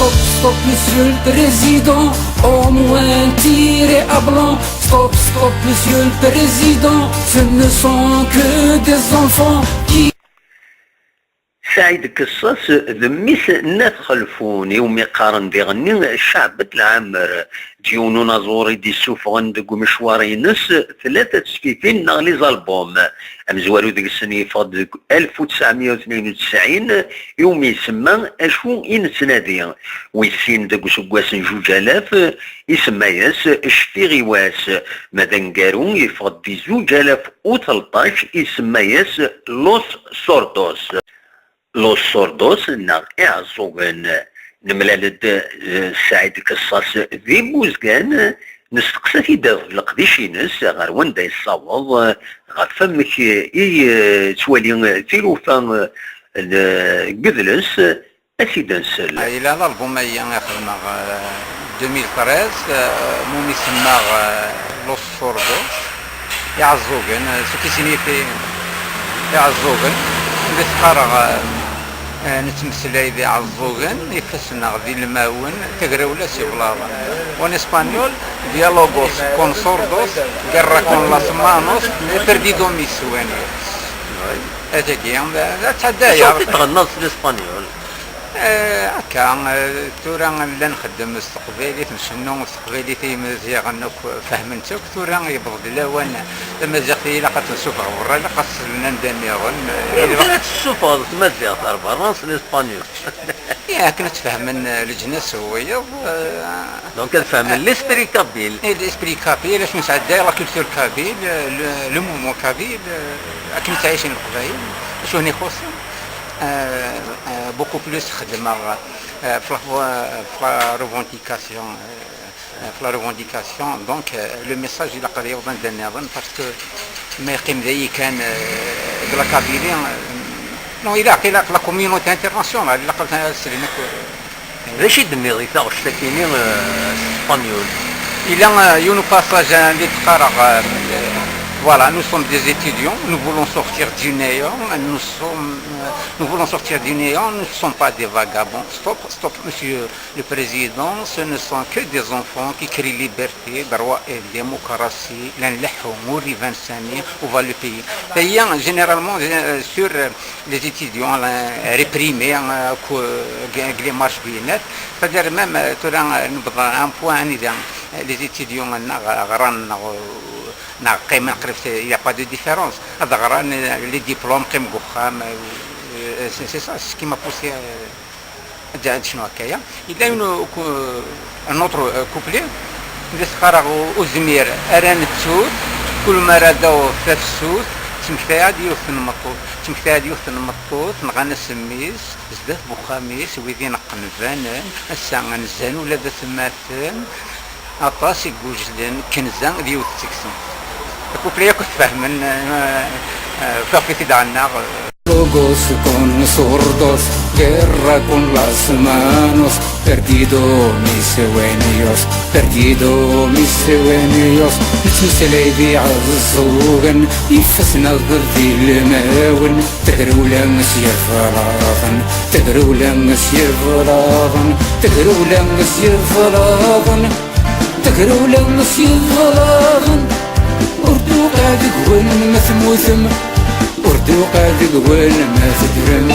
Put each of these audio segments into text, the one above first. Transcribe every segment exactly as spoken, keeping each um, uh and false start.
Stop, stop, monsieur le président, au moins tirez à blanc. Stop, stop, monsieur le président, ce ne sont que des enfants qui... Saɛid Kessas d mmi-s n At Xelfun, iwumi qqaren diɣenni Ceɛbet Lɛamer, d yiwen unaẓur i d-issufɣen deg umecwar-ines tlata tesfifin neɣ les albums. Amezwaru deg-sen yeffeɣ-d deg alef u tesɛemya u tnin u tesɛin, iwumi isemma Acu i nettnadi. Wis sin deg useggas n zuǧ alaf, isemma-yas Cfiɣ i wass, ma d aneggaru yeffeɣ-d di zuǧ alaf u tleṭṭac, isemma-yas Los Sordos. Los Sordos neɣ Iɛeẓẓugen. Nemlal-d, eh, Saɛid Kessas di Buzgan, nesteqsa-t-id ɣef leqdic-ines, ɣer wanda yessaweḍ, eh, ɣef wamek, eh, i, eh, yettwali, eh, tilufa, eh, n, eh, n yidles, ad t-id-nsel. Ah, yella l'album-agi i xedmeɣ, eh, deux mille treize, eh, mumi semmaɣ, eh, Los Sordos, Iɛeẓẓugen, eh, ce qui signifie Iɛeẓẓugen. Anda s-qqareɣ, eh, eh, nettmeslay d Iɛeẓẓugen, ifassen-nneɣ d ilmawen, tagrawla s iblaḍen. En espagnol, diálogos con sordos, guerra con las manos, he perdido mis sueños. Atagi, d, d, d, d, tɛedda-yaɣ. Acu i tɣennaḍ s l'espagnol? Eh, akka, eh, tura la nxeddem s teqbaylit, ncennu s teqbaylit i yimaziɣen akk, fehmen-tt akk. Tura yewweḍ-d lawan, tamaziɣt ilaq ad tt-nessufeɣ berra, ilaq ad tt-slen anda nniḍen, eh, ilaq ad tt-tessufɣeḍ tmaziɣt ar berra s l'espagnol. Ih, akken ad tt-fehmen, eh, leǧnas wiyaḍ, eh, donc ad fehmen l'esprit kabyle. Eh, l'esprit kabyle, acu nesɛedday, la culture kabyle, eh, le, le mouvement kabyle, eh, akken i ttɛicen Leqbayel, acu i ten-ixuṣṣen. Euh, euh, beaucoup plus xedmeɣ, euh, في la, في la revendication, euh, في la revendication, donc, euh, le message ilaq ad yaweḍ anda nniḍen, parce que ma yeqqim dayi kan, euh, de la Kabylie, euh, non, ilaq, ilaq la communauté internationale, ilaq ad slen akk, euh. D acu i d-tenniḍ i taɣect-agi-nni, euh, s Spanyul? Il y a, euh, un passage, euh, اللي تقرأ, euh, voilà, nous sommes des étudiants, nous voulons sortir du néant, nous sommes, euh, nous voulons sortir du néant, nous ne sommes pas des vagabonds. Stop, stop, monsieur le président, ce ne sont que des enfants qui crient liberté, droit et démocratie. Llan leḥḥu, ur iban sani, on va le payer. D'ailleurs, généralement, euh, sur, euh, les étudiants, euh, réprimés, euh, que, euh, les marches, c'est-à-dire même, euh, tura, euh, نبض un point, euh, les étudiants, euh, ɣran, euh, neɣ qqimen qrib, il y a pas de différence. Ad ɣran, euh, les diplômes, qqim deg uxxam, euh, c'est, c'est ça ce qui m'a poussé, euh, ad, ad cnuɣ akka, ya. Yella yiwen u-, ku-, un autre, euh, couplet, d as-qqareɣ u-, ur zmir ara nettu-t, kul mi ara d-taweḍ tafsut, ttmektay-d yiwet n tmeṭṭut, ttmektay-d yiwet n tmeṭṭut, nɣan-as mmi-s, zdat n uxxam-is, wid ineqqen banen, ass-a nzan ula d atmaten, aṭas i iwejden, kenza d yiwet seg-sen. Akupli akk tfehmen, eh, eh, ufiɣ-t-id ɣennaɣ, eh. Logos con sordos, guerra con las manos, perdido mis sueños, perdido mis sueños. Nettmeslay d iɛeẓẓugen, ifassen-nneɣ d ilmawen. Tagrewla s yeblaḍen, tagrewla s yeblaḍen, tagrewla s yeblaḍen, tagrewla s yeblaḍen. Ur d-tuqiɛ deg-wen ma temmutem, ur d-tuqiɛ deg-wen ma teddrem.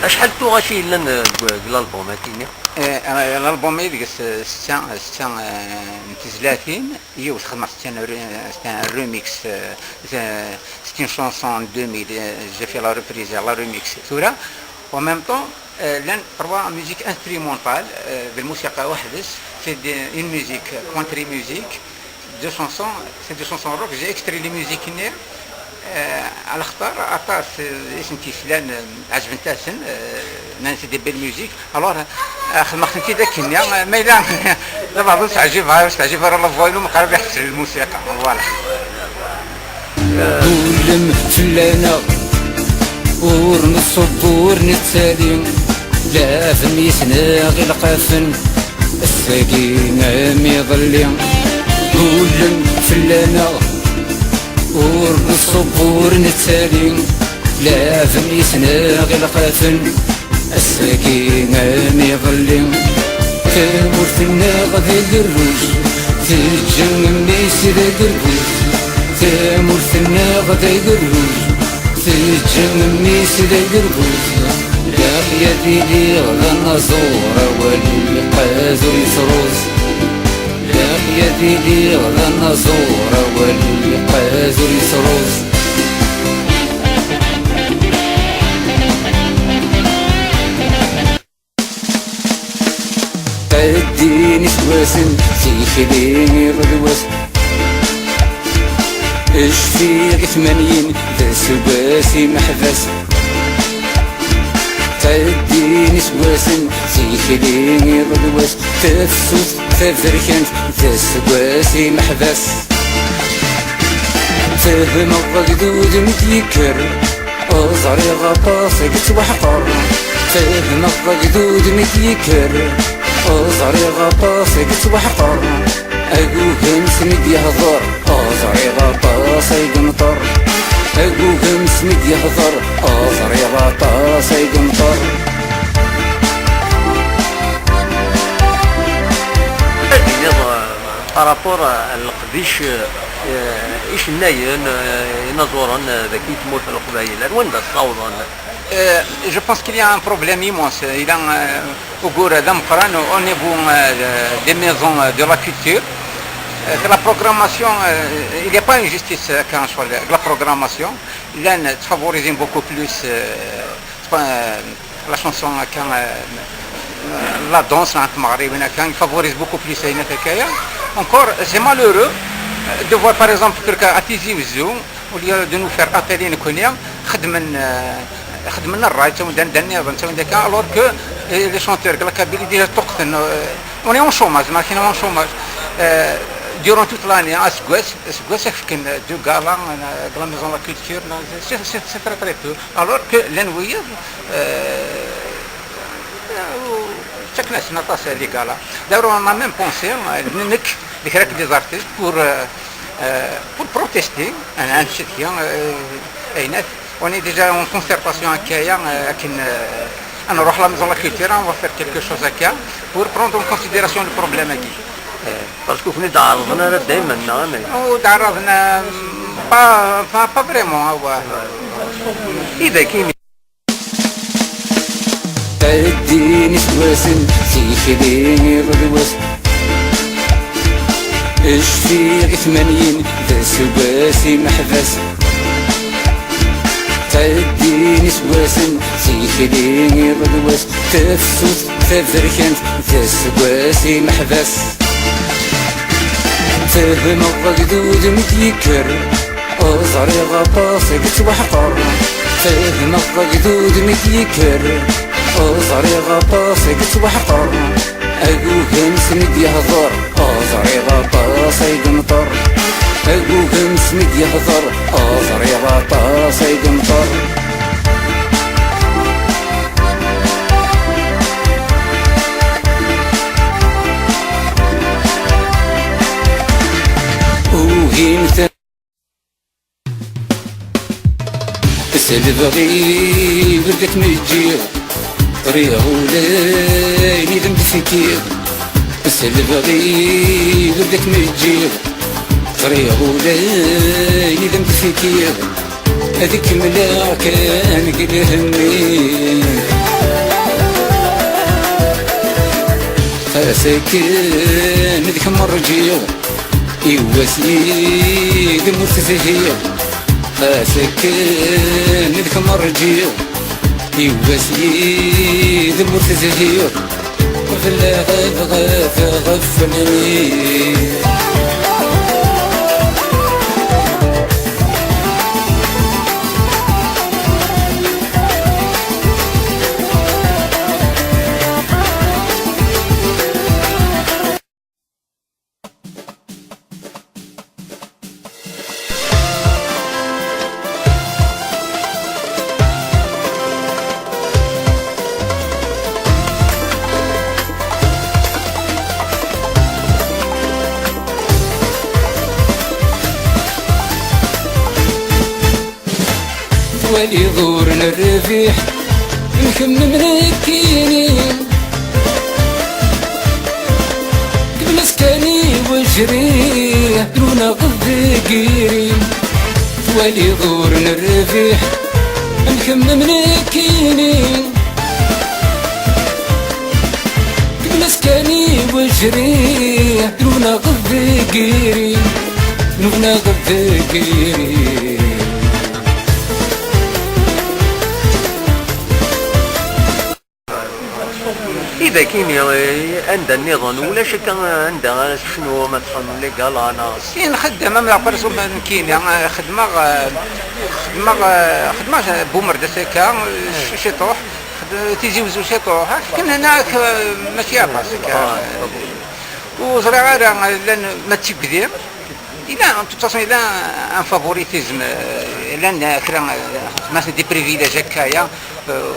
Acḥal n tuɣac i yellan, eh, deg, deg l'album-agi-nni? Eh, l'album-agi deg-s, eh, setta, setta, eh, n tezlatin, yiwet xedmeɣ setta n re-, setta n remix, eh, eh, c'est une chanson en deux mille, eh, j'ai fait la reprise, la remix. Tura, en même temps, eh, llan trois musiques instrumentales, eh, d lmusiqa weḥd-s, c'est de, une musique country music, deux chansons, c'est deux chansons rock, j'ai extrait les musiques-nni, eh, ɛla xaṭer aṭas, eh, i sent-yeslan, eh, ɛeǧbent-asen, eh, nnan c'est des belles musiques. Alors, eh, xedmeɣ-tent-id akken-nni, eh, ma yella d abaɛḍ ur teɛǧib-aɣ, ur teɛǧib ara la voix-inu, meqqar ad iḥess lmusiqa, voilà. Tullem fell-aneɣ, ur nṣubb, ur nettali. Lɛebden yis-neɣ ilqafen, ass-agi am iḍelli. Gullen fell-aneɣ, ur nṣubb ur nettali. Lɛebden yis-neɣ ilqafen, ass-agi am iḍelli. Tamurt-nneɣ d agerruj, teǧǧa mmi-s d agerruj. Tamurt-nneɣ d agerruj, teǧǧa mmi-s d agerruj. Ilaq ad iliɣ d anaẓur, awal iqqaz ur yesruz. Ilaq ad iliɣ d anaẓur, awal iqqaz ur yesruz. Ttɛeddin iseggasen, tikli iḍ d wass. Cfiɣ i tmanyin, d aseggas imeḥbas. Ttɛeddin iseggasen, tikli iḍ d wass. Tafsut taberkant, d aseggas imeḥbas. Fehmeɣ agdud mi d-yekker, ur ẓriɣ aṭas i yettwaḥqer. Fehmeɣ agdud mi d-yekker, ur ẓriɣ aṭas i yettwaḥqer. Agugam s mi d-yehḍer, ur ẓriɣ aṭas ay yenṭer. Agugam s mi d-yehḍer, ur ẓriɣ aṭas ay yenṭer. Ad d-iniḍ, euh, par rapport à leqdic, euh, icennayen, euh, inaẓuren, euh, dagi tmurt n Leqbayel, ar wanda ssawḍen? Euh, je pense qu'il y a un problème immense. Il y a, euh, ugur d ameqqran au niveau, euh, des maisons, euh, de la culture. Euh, la programmation, euh, il n'y a pas une justice, euh, quand je parle de la programmation. Llan ttfavorisent beaucoup plus, euh, la chanson هكا, euh, la danse, hein, تمغريوين هكا, ils favorisent beaucoup plus هنا في هكايا. Encore, c'est malheureux, euh, de voir, par exemple, تركا à Tizi Ouzou, au lieu de nous faire atelier نكونيا, خدمن, euh, خدمن الراي, تاون دان, دان نيضن, تاون داكا, alors que, euh, les chanteurs, la Kabylie, déjà تقتن, euh, on est en chômage, ما كاين en chômage. Euh, durant toute l'année, aseggas, aseggas, فكن deux galas, euh, de la maison de la culture, là, c'est, c'est, c'est très, très peu. Alors que لان ويض, euh, تاكنا سنة طاس les galas. D'ailleurs, on a même pensé, euh, نك, des artistes pour, euh, euh, pour protester, euh, un petit, euh, أينات. On est déjà en concertation avec, euh, avec une, euh, on aura la maison de la culture, on va faire quelque chose avec elle pour prendre en considération le problème. Parce que vous venez d'arriver, on a des, ur d-ɛerrḍen ara daymen, neɣ amek? Ur d-ɛerrḍen, pas, pas, pas vraiment, هو. إذا كاين. Ttɛeddin iseggasen, tikli iḍ d wass. Cfiɣ i tmanyin, d aseggas imeḥbas. Ttɛeddin iseggasen, tikli iḍ d wass. Tafsut taberkant, d aseggas imeḥbas. Fehmeɣ agdud mi d-yekker, ur ẓriɣ aṭas i yettwaḥqer. Fehmeɣ agdud mi d-yekker, ur ẓriɣ aṭas i yettwaḥqer. Agugam s mi d-yehḍer, ur ẓriɣ aṭas ay yenṭer. Agugam s mi d-yehḍer, ur ẓriɣ aṭas ay yenṭer. Ugin ta-, s lebɣi-w d at-meǧǧiɣ, ɣriɣ ulayen i d-am-d-fkiɣ. S lebɣi-w d at-meǧǧiɣ, ɣriɣ ulayen i d-am-d-fkiɣ. Ad kemmleɣ kan deg lhemm-iw. Ɣas akken d kemm rǧiɣ, i wass yid-m ur tezhiɣ. Ɣas akken d kemm rǧiɣ, i wass yid-m ur tezhiɣ. Bella ɣef, ɣef, ɣef fell-i. Wali ḍur n rrbiḥ, nxemmem nekkini. Kemmel askan i wejriḥ, druneɣ deg iri. Wali ḍur n rrbiḥ, nxemmem nekkini. Kemmel askan i wejriḥ, druneɣ deg iri. Druneɣ deg iri. I dagi, eh, anda nniḍen, ulac akka anda ara tecnum, ad txedmem les galas, neɣ? Si, nxeddem, am la personne nekkini, eh, xedmeɣ, eh, xedmeɣ, eh, xedmeɣ bumerdas akka, eh, ciṭuḥ, xed-, Tizi Wezzu ciṭuḥ, akken hna, eh, mačči aṭas akka. Ah, ok. Ur ẓriɣ ara, eh, llan ma d tigdi. Yella, de toute façon, yella un favoritisme, euh, llan, euh, kra, euh, des privilèges akka, ya, euh,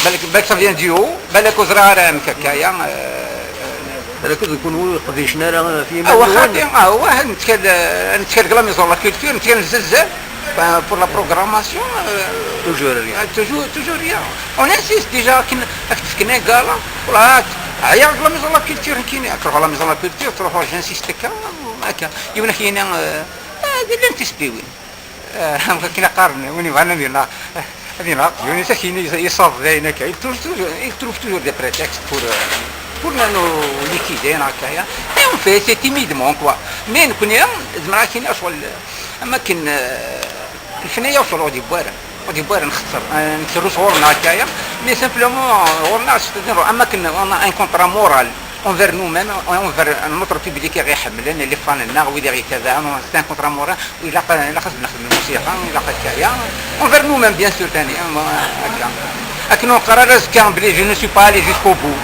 balak, balak ça vient du haut, balak ur ẓriɣ ara amek akka, ya, euh, Balak d kunwi ur qdicen ara ɣef yiman-nwen. Awa, xaṭi, awa, nettkal, euh, nettkal deg la maison de la culture, nettkal nezzazzel, ben, pour la programmation, euh, toujours rien. Euh, toujours, toujours rien. On insiste déjà, akken, ad k-d-fken agala, wala, ɛyiɣ deg la maison de la culture, nekkini, ad truḥeḍ la maison de la culture, truḥeḍ, j'insiste akka. Akka, yiwen ad k-yini, eh, ah, llant tisbiwin. Eh, am wakken qqaren, win yebɣan ad yenɣ, ad yenɣ, yiwen ad k-yini yessaḍ dayen akka. Il trouve toujours, il trouve toujours des prétextes pour, euh, pour nous, nous liquider, neɣ akka, ya. Et on fait, c'est timidement, quoi. Mais nekkni, zemreɣ ad k-iniɣ ccɣel, am akken, eh, lfenna-ya ur ɣ-d-yewwi ara. Ur d-yewwi ara nxeṣṣer, eh, nkerru sɣur-neɣ akka, ya. Mais simplement, ɣur-neɣ, c'est-à-dire, am akken on a un contrat moral envers nous-mêmes, envers notre public i ɣ-iḥemmlen, les fans-nneɣ, wid i ɣ-yettabaɛen, c'est un contrat moral, ilaq, ilaq ad nexdem lmusiqa, ilaq akka, ya, envers nous-mêmes, bien sûr, tani, hein, moi, akka. Akken ur neqqar ara azekka, belli je ne suis pas allé jusqu'au bout.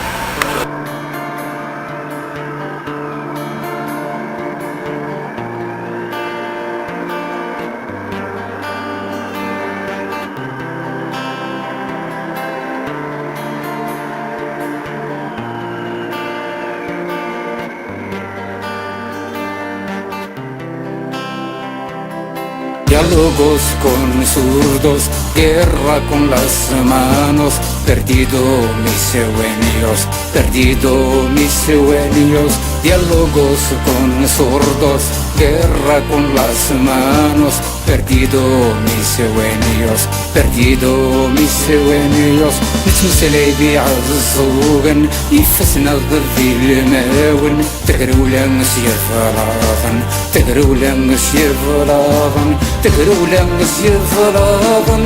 Diálogos con zurdos, guerra con las manos, perdido mis sueños, perdido mis sueños. Diálogos con zurdos, guerra con las manos, perdido mis sueños, perdido mis sueños. Nettmeslay d iɛeẓẓugen, ifassen-nneɣ d ilmawen. Tagrewla s yeblaḍen, tagrewla s yeblaḍen, tagrewla s yeblaḍen,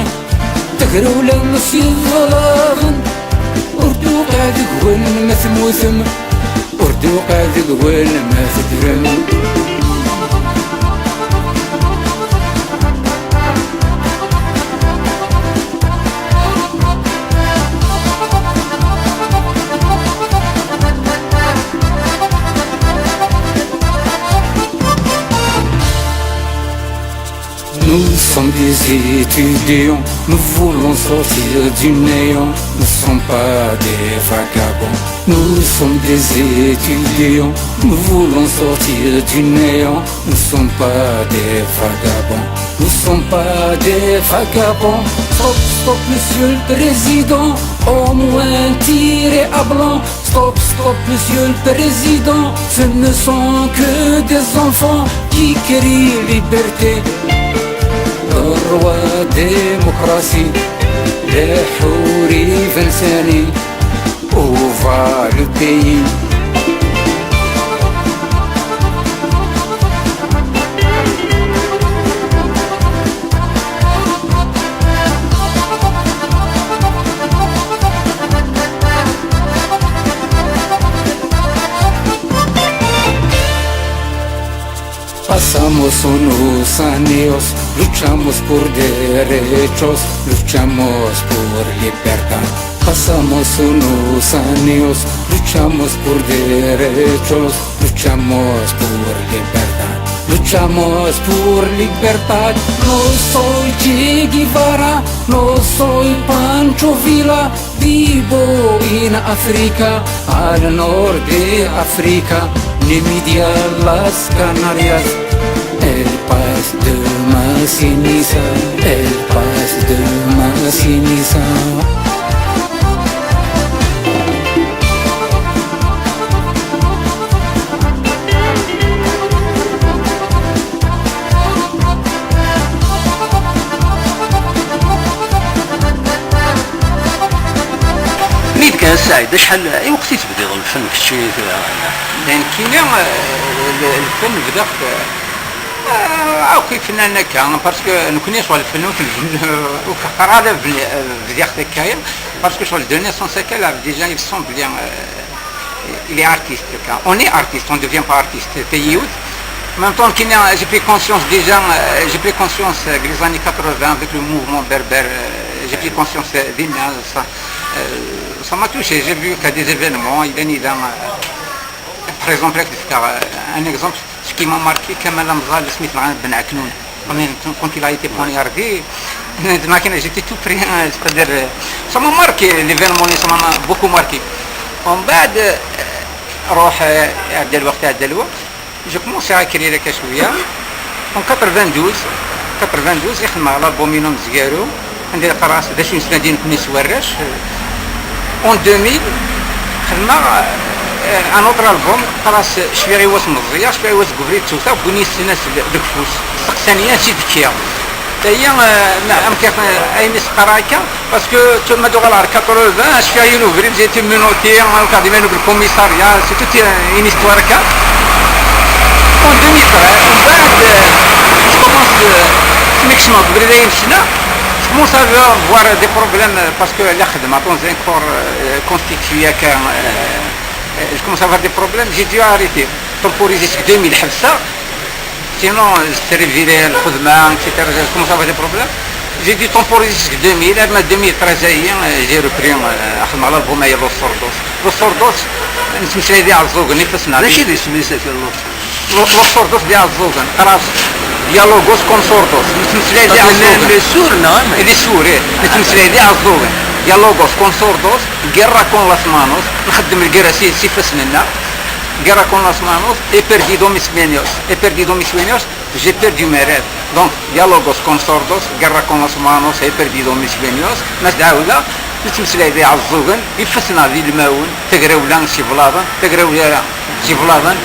tagrewla s yeblaḍen. Ur d-tuqiɛ deg-wen ma temmutem, ur d-tuqiɛ deg-wen ma teddrem. Nous sommes des étudiants, nous voulons sortir du néant. Nous sommes pas des vagabonds, nous sommes des étudiants. Nous voulons sortir du néant, nous sommes pas des vagabonds. Nous sommes pas des vagabonds. Stop, stop, monsieur le président, au moins tirez à blanc. Stop, stop, monsieur le président, ce ne sont que des enfants qui crient liberté. Le roi démocratie, les houris vingt-cinq, où va le pays? Pasamos unos años, luchamos por derechos, luchamos por libertad. Pasamos unos años, luchamos por derechos, luchamos por libertad. Luchamos por libertad. No soy Che Guevara, no soy Pancho Villa. Vivo en África, al norte de África, Namibia, las Canarias, El País de Masinisa, elle passe de Masinisa. Nid kan Saɛid, acḥal i weqt i tebdiḍ lfen kečči tura? Nekkini, eh, l-, lfen bdiɣ-t, eh, akk ifennanen akka, parce que nekkni ccɣel lfen ur t-, ur t-qqar ara bni-, bdiɣ-t akka, parce que ccɣel de naissance akka, là, déjà, il semble bien, euh, il est artiste, quoi. On est artiste, on ne devient pas artiste, c'est yiwet. En même temps, nekkini, j'ai pris conscience déjà, euh, j'ai pris conscience, euh, les années quatre-vingts avec le mouvement berbère, euh, j'ai pris conscience, euh, dinna, ça, euh, ça m'a touché, j'ai vu qu'il y a des événements, il y a des, euh, par exemple, euh, un exemple, ce qui m'a marqué, Kamal Amzal, Smith Ben Aknoun. Quand il a été poignardé, j'étais tout près, hein, c'est-à-dire, euh, ça m'a marqué, l'événement, ça m'a beaucoup marqué. ومن بعد, euh, روح, euh, عدى الوقت, عدى الوقت. J'ai commencé à écrire هكا شوية. En quatre-vingt-douze, quatre-vingt-douze, يخدم على l'album ينو مزيارو. عندي القراص، باش نسنى دين كني سوارش. En deux mille, خدمة, euh, un autre album, قراص شفيغي واس مزيار، شفيغي واس قبري توتا، بني السنة دكفوس. سقسانيا سيدكيا. هي, euh, ما أمكن أي مسقراكا. Parce que tu m'as dit, voilà, quatre-vingts, je suis à une ouvrière, j'ai été menotté, on m'a gardé au commissariat, c'est toute une histoire, quoi. En deux mille treize, en fait, euh, je commence, euh, je m'excuse, je commence à avoir des problèmes, euh, parce que la khidma, dans un corps, euh, constitué, euh, euh, je commence à avoir des problèmes, j'ai dû arrêter. Temporiser jusqu'à deux mille, حبسة. Sinon, euh, c'est réveillé, le khidma, et cetera. J'ai commencé à avoir des problèmes. J'ai dû temporiser jusqu'à deux mille. En deux mille treize, euh, j'ai repris, euh, أخدم على l'album, euh, Los Sordos. Los Sordos, نتمشى دي على الزوق، نفسنا. ماشي دي سميسة في Los Sordos. Los, Los Sordos دي على الزوق. خلاص. Diálogos con Sordos. نتمشى دي على الزوق. Les Sourds, non? Les Sourds, إيه. نتمشى دي على الزوق. Diálogos con Sordos, Guerra con las manos. نخدم القرا سي، سي فاسننا. Guerra con las manos, He perdido mis sueños. He perdido mis sueños, j'ai perdu mes rêves. Donc, Diálogos con Sordos, Guerra con las manos, He perdido mis sueños. Mas d awla, nettmeslay di Ɛeẓẓugen, ifassen-a d ilmawen, tagrawla s iblaḍen, tagrawla s iblaḍen.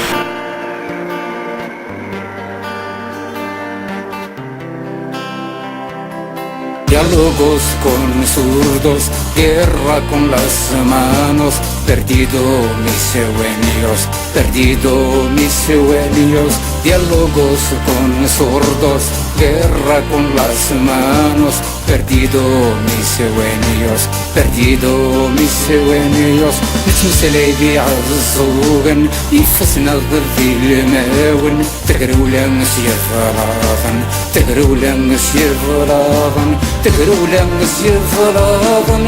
Diálogos con Sordos, Guerra con las manos, perdido mis sueños, perdido mis sueños. Diálogos con Sordos, Guerra con las manos, perdido mis sueños, perdido mis sueños. Nettmeslay di Ɛeẓẓugen, ifassen-a d ilmawen. Tagrewla s yeblaḍen, tagrewla s yeblaḍen, tagrewla s yeblaḍen,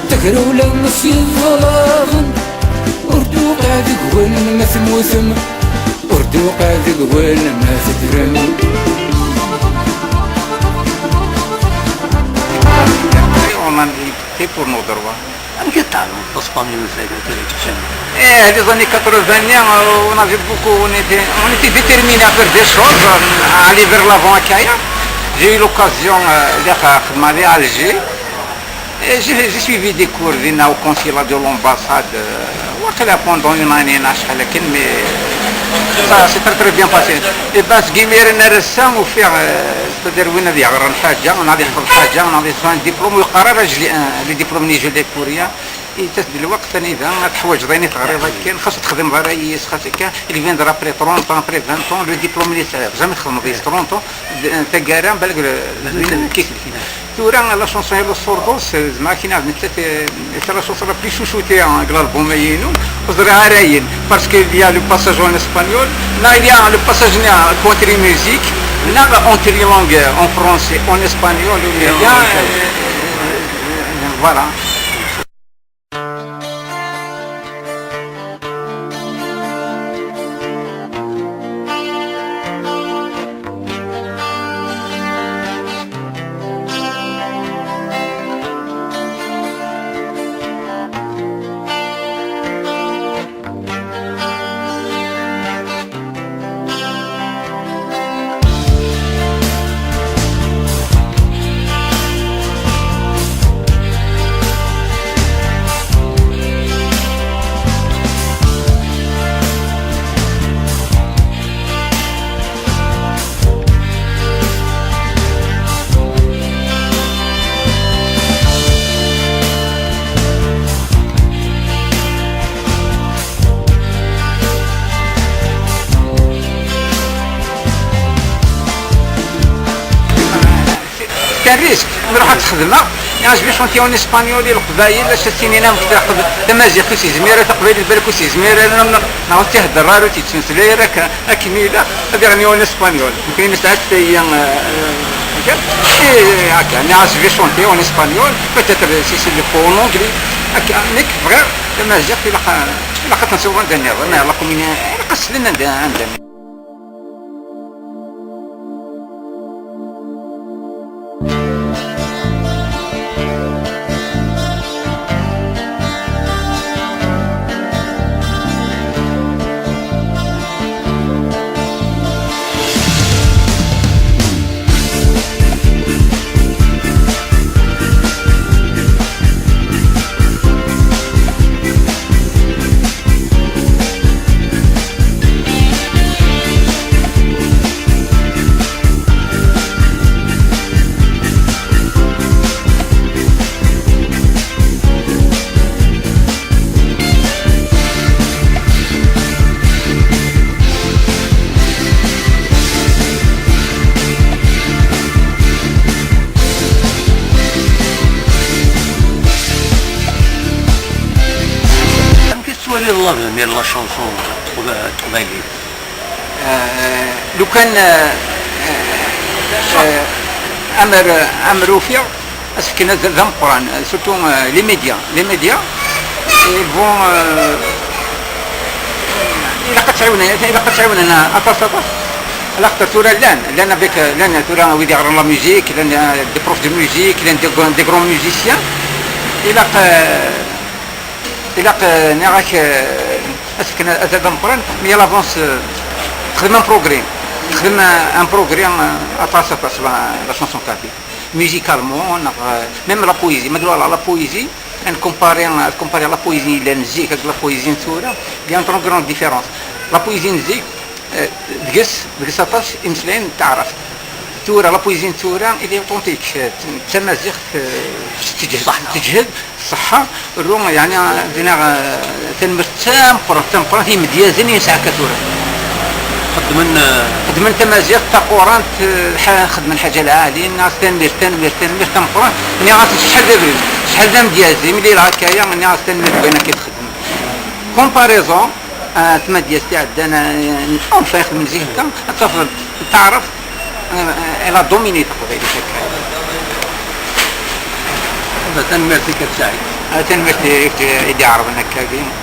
tagrewla s yeblaḍen. Ur d-tuqiɛ deg-wen ma temmutem, ur d-tuqiɛ deg-wen ma teddrem. On a lutté pour nos droits. Amek i teɛlmeḍ taspenyult-agi? Eh, les années quatre-vingt, euh, on avait beaucoup, on était, on était déterminés à faire des choses, euh, à aller vers l'avant à Kaya. J'ai eu l'occasion, euh, d'être à Khedma à Alger. Et j'ai, j'ai suivi des cours dinna au consulat de l'ambassade, euh, waqila pendant une année, neɣ acḥal akken, mais ça s'est très, très bien passé. Et ben, seg imir n ar ass-a, ufiɣ, euh, c'est-à-dire win ad yeɣren ḥaǧa, neɣ ad yeḥfeḍ ḥaǧa, neɣ ad yesɛu un diplôme, ur yeqqar ara je l'ai, euh, les diplômes-nni je l'ai pour rien. Yettas-d lweqt anida ad teḥwaǧeḍ ayen i teɣriḍ akken, xas ur texdimeḍ ara yis, xas akka, il viendra après trente ans, après vingt ans, le diplôme-nni tesɛiḍ, jamais txedmeḍ yis trente ans, d-, taggara, balak le, le, kif. Tura, la chanson Los Sordos, eh, zeɛma akken ad nettat, eh, c'est la chanson la plus chouchoutée, hein, deg l'album-agi-inu, ur ẓriɣ ara ayen, parce que il y a le passage en espagnol, là il y a le passage en country music, là en trilingue, en français, en espagnol, il y a, eh, eh, voilà. Risque, nruḥ ad t-xedmeɣ, yeɛjeb-i chantier en espagnol i Leqbayel, acu ad s-tiniḍ, amek taqb-, tamaziɣt ur s-yezmir ara, taqbaylit balak ur s-yezmir ara, neɣ, neɣ ur tt-ihedder ara, ur tt-yettmeslay ara, akka, akken ilaq, ad iɣni en espagnol. Nekni nesɛa tayya, euh, euh, akka, et, euh, akka, yeɛjeb-i chantier en espagnol, peut-être si c'est le faux en anglais, akka, nekk bɣiɣ tamaziɣt, ilaq, ilaq ad tt-nsew anda nniḍen, neɣ la commune, ilaq ad slen anda, anda nniḍen. Amek i tettwaliḍ l'avenir n la chanson teqba-, teqbaylit? Euh, lukan, euh, euh, euh, amer, amer ufiɣ, asefk-nni d, d ameqqran, surtout, euh, les médias. Les médias, ils vont, euh, ilaq ad tt-ɛiwnen, ilaq ad tt-ɛiwnen aṭas, aṭas. Laxaṭer tura llan, llan avec, euh, llan tura wid iɣran la musique, llan, euh, des profs de musique, llan des grands, des grands musiciens. Ilaq, euh, ilaq, euh, nniɣ-ak, euh, asefk-nni azal d ameqqran, mais elle avance, euh, texdem un progrès. Texdem un, un progrès, euh, aṭas, aṭas, la, la chanson kabyle. Musicalement, neɣ, euh, même la poésie. Ma d-walaɣ la poésie, ad nkumpari, ad kumpariɣ la poésie yellan zik akked la poésie n tura, il y a une très grande différence. La poésie n zik, euh, deg-s, deg-s aṭas imeslayen n taɛrabt. Tura, la poésie n tura, il est authentique, euh, d tamaziɣt, euh, teǧhed, teǧhed, ṣṣeḥḥa, ru, yeɛni, dinna, eh, tanemmirt tameqqrant, tameqqrant i yimedyazen i nesɛa akka tura. Xedmen, eh, xedmen tamaziɣt taqurant, eh, lḥa-, xedmen lḥaǧa lɛali, neɣ tanemmirt, tanemmirt, tanemmirt tameqqrant. Nniɣ-as acḥal d abrid, acḥal d amedyaz, imi d-yelha akka-ya, nniɣ-as tanemmirt deg wayen akka i txedmem. Comparaison, eh, tmadyazt iɛeddan, eh, enfin, xedmen zik akka, ad tafeḍ taɛrabt, eh, elle a dominé taqbaylit akka. Tanemmirt-ik a Saɛid. Ah, tanemmirt i, i d-iɛerḍen akka-agi.